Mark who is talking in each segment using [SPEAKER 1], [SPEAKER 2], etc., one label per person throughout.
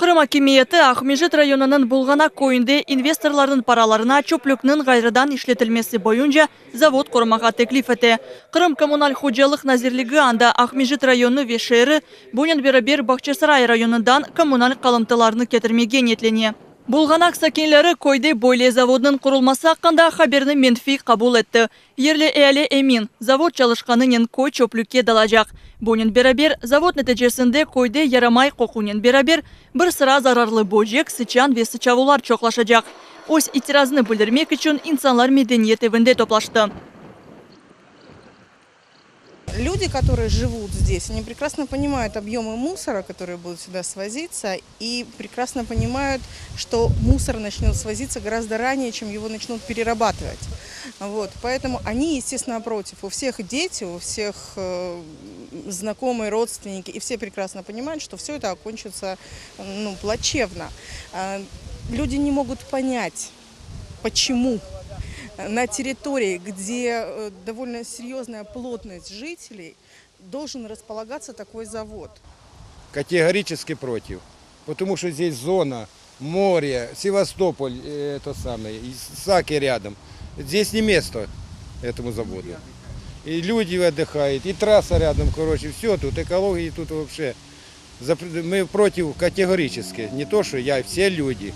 [SPEAKER 1] Qırım akimiyeti Aqmescit rayonınıñ Bulğanaq köyünde investorlarnıñ paralarına çöplükniñ ğayrıdan işletilmesi boyunca zavod qurmağa teklif ete. Qırım kommunal hocalıq nazirligi anda Aqmescit rayonı ve şeeri, bunen beraber Bağçasaray rayonından kommunal qalımtılarnı ketirmege niyetlene. Bulğanaq sakinleri köyde böyle zavodnıñ qurulması aqqında haberni menfiy qabul etti. Yerli eali emin, zavod çalışqanınen köy çöplükke dalacaq. Bunen beraber, zavod neticesinde köyde yaramay qoqunen beraber bir sıra zararlı böcek, sıçan ve sıçavular çoqlaşacaq. Öz itirazını bildirmek içün insanlar medeniyet evinde toplaştı.
[SPEAKER 2] Люди, которые живут здесь, они прекрасно понимают объемы мусора, которые будут сюда свозиться, и прекрасно понимают, что мусор начнет свозиться гораздо ранее, чем его начнут перерабатывать. Вот, поэтому они, естественно, против. У всех дети, у всех знакомые, родственники, и все прекрасно понимают, что все это окончится, ну, плачевно. Люди не могут понять, почему на территории, где довольно серьезная плотность жителей, должен располагаться такой завод.
[SPEAKER 3] Категорически против. Потому что здесь зона, море, Севастополь, это самое, и Саки рядом. Здесь не место этому заводу. И люди отдыхают, и трасса рядом, короче, все тут, экологии тут вообще. Мы против категорически. Не то, что я, все люди.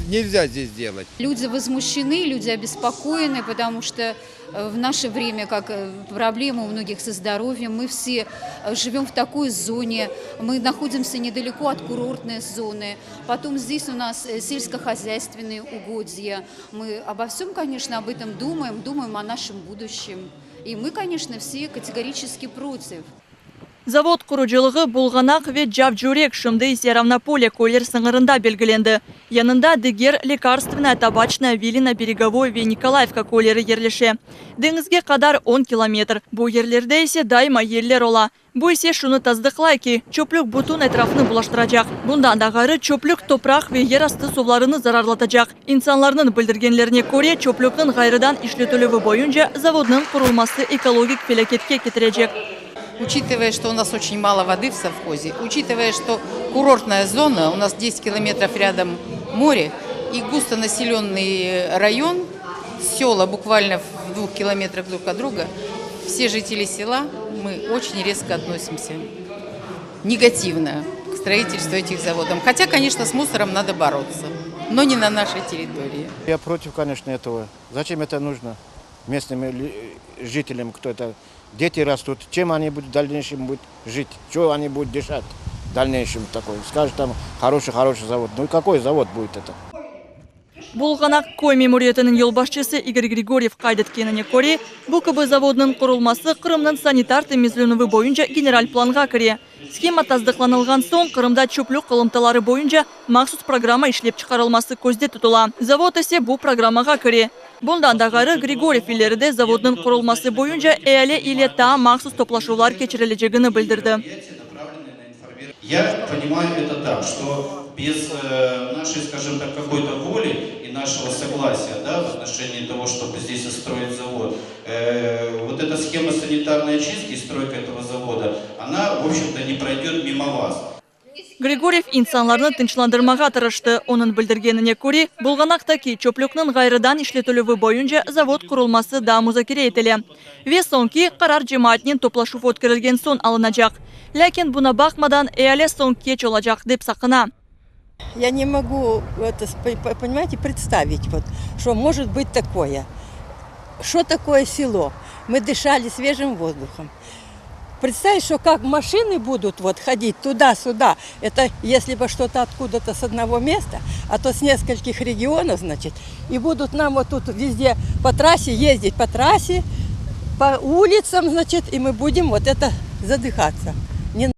[SPEAKER 3] Нельзя здесь делать.
[SPEAKER 4] Люди возмущены, люди обеспокоены, потому что в наше время, как проблемы у многих со здоровьем, мы все живем в такой зоне, мы находимся недалеко от курортной зоны, потом здесь у нас сельскохозяйственные угодья. Мы обо всем, конечно, об этом думаем, думаем о нашем будущем. И мы, конечно, все категорически против.
[SPEAKER 1] Zavod qurucılığı Bulğanaq ve Cavcürek, şimdi ise Ravnopolye köyler sıñırında belgilendi. Yanında diger Lekarственная, Табачная, Вилина, Береговой ve Nikolaevka köyleri yerleşe. Deñizge qadar 10 kilometr. Bu yerlerde ise daima yeller ola. Bu ise şunı tasdıqlay ki, çöplük bütün etrafnı bulaştıracaq. Bundan da ğayrı çöplük topraq ve yerastı suvlarını zararlatacaq. İnsanlarnıñ bildirgenlerine köre, çöplükniñ ğayrıdan işletilüvi boyunca zavodnıñ qurulması ekologik felâketke ketirecek.
[SPEAKER 5] Учитывая, что у нас очень мало воды в совхозе, учитывая, что курортная зона, у нас 10 километров рядом море и густонаселенный район, села буквально в 2 километрах друг от друга, все жители села, мы очень резко относимся негативно к строительству этих заводов. Хотя, конечно, с мусором надо бороться, но не на нашей территории.
[SPEAKER 6] Я против, конечно, этого. Зачем это нужно местным жителям, кто это? Дети растут, чем они будут в дальнейшем будут жить, что они будут дышать в дальнейшем такой. Скажут, там хороший-хороший завод. Ну и какой завод будет это?
[SPEAKER 1] Bulğanaq köy memuriyetiniñ yolbaşçısı İgor Grigoryev qayd etkenine köre, bu kibi zavodnıñ qurulması Qırımnıñ sanitar temizlenüvi boyunca general planğa kire. Shema tasdıqlanılğan soñ Qırımda çöplük qalımtıları boyunca mahsus programma işlep çıqarılması közde tutula. Zavod ise bu programmağa kire. Bundan da ğayrı Grigoryev ileride zavodnıñ qurulması boyunca eali ile daa mahsus toplaşuvlar keçirilecegini bildirdi.
[SPEAKER 7] Я понимаю это так, что без нашей, скажем так, какой-то воли и нашего согласия, да, в отношении того, чтобы здесь строить завод, вот эта схема санитарной очистки и стройка этого завода, она, в общем-то, не пройдет мимо вас.
[SPEAKER 1] Grigoryev insanlarnı tınçlandırmağa tırıştı. Onıñ bildirgenine köre, Bulğanaqtaki çöplükniñ ğayrıdan işletilüvi boyunca zavod qurulması daa muzakere etile. Ve soñki qarar cemaatnen toplaşuv ötkerilgen soñ alınacaq. Lâkin buña baqmadan eali soñ keç olacaq dep saqına.
[SPEAKER 8] Я не могу это, понимаете, представить, вот, что может быть такое. Что такое село? Мы дышали свежим воздухом. Представить, что как машины будут вот ходить туда-сюда, это если бы что-то откуда-то с одного места, а то с нескольких регионов, значит, и будут нам вот тут везде по трассе ездить, по трассе, по улицам, значит, и мы будем вот это задыхаться. Не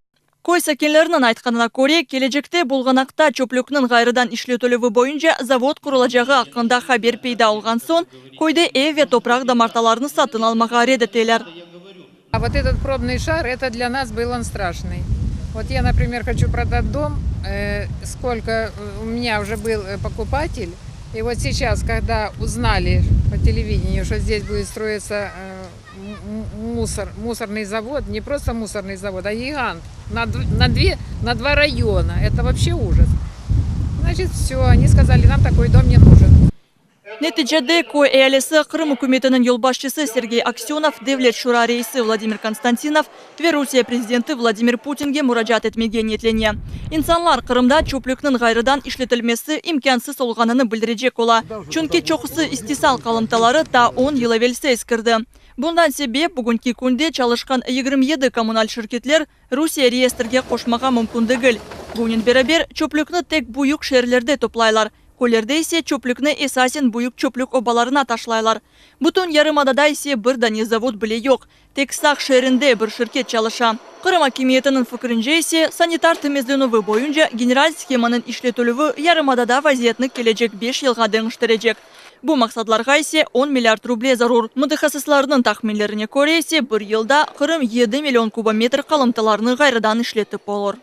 [SPEAKER 1] Köy sakinleriniñ aytqanına köre, kelecekte Bulğanaqta çöplükniñ ğayrıdan işletilüvi boyunca zavod qurulacağı aqqında haber peyda olğan soñ, köyde ev ve topraq damartalarını satın almağa red eteler.
[SPEAKER 9] А вот этот пробный шар, это для нас был он страшный. Вот я, например, хочу продать дом, сколько у меня уже был покупатель, и вот сейчас, когда узнали по телевидению, что здесь будет строиться мусор, мусорный завод, не просто мусорный завод, а гигант на два района, это вообще ужас. Значит, все, они сказали, нам такой дом не нужен.
[SPEAKER 1] Neticede köy ealisi Qırım ükümetiniñ yolbaşçısı Sergey Aksönov, Devlet şura reisi Vladimir Konstantinov ve Rusiye prezidenti Vladimir Putinge muracaat etmege niyetlene. İnsanlar Qırımda çöplükniñ ğayrıdan işletilmesi imkânsız olğanını bildirecek ola, çünki çoqusı istisal qalımtaları ta on yıl evelsi eskirdi. Bundan sebep, bugünki künde çalışqan 27 kommunal şirketler Rusiye reyestrge qoşmağa mümkün degil. Bunen beraber, çöplükni tek büyük şeerlerde toplaylar, köylerde ise çöplükni esasen büyük çöplük obalarına taşlaylar. Bütün yarımadada ise bir dane zavod bile yoq, tek Saq şeerinde bir şirket çalışa. Qırım akimiyetiniñ fikirince ise, sanitar temizlenüvi boyunca general shemanıñ işletilüvi yarımadada vaziyetni kelecek beş yılğa deñiştirecek. Bu maqsadlarğa ise 10 milliard ruble zarur. Mütehassıslarnıñ tahminlerine köre ise, bir yılda Qırım 7 million kubometr qalımtılarnı ğayrıdan işletip olur.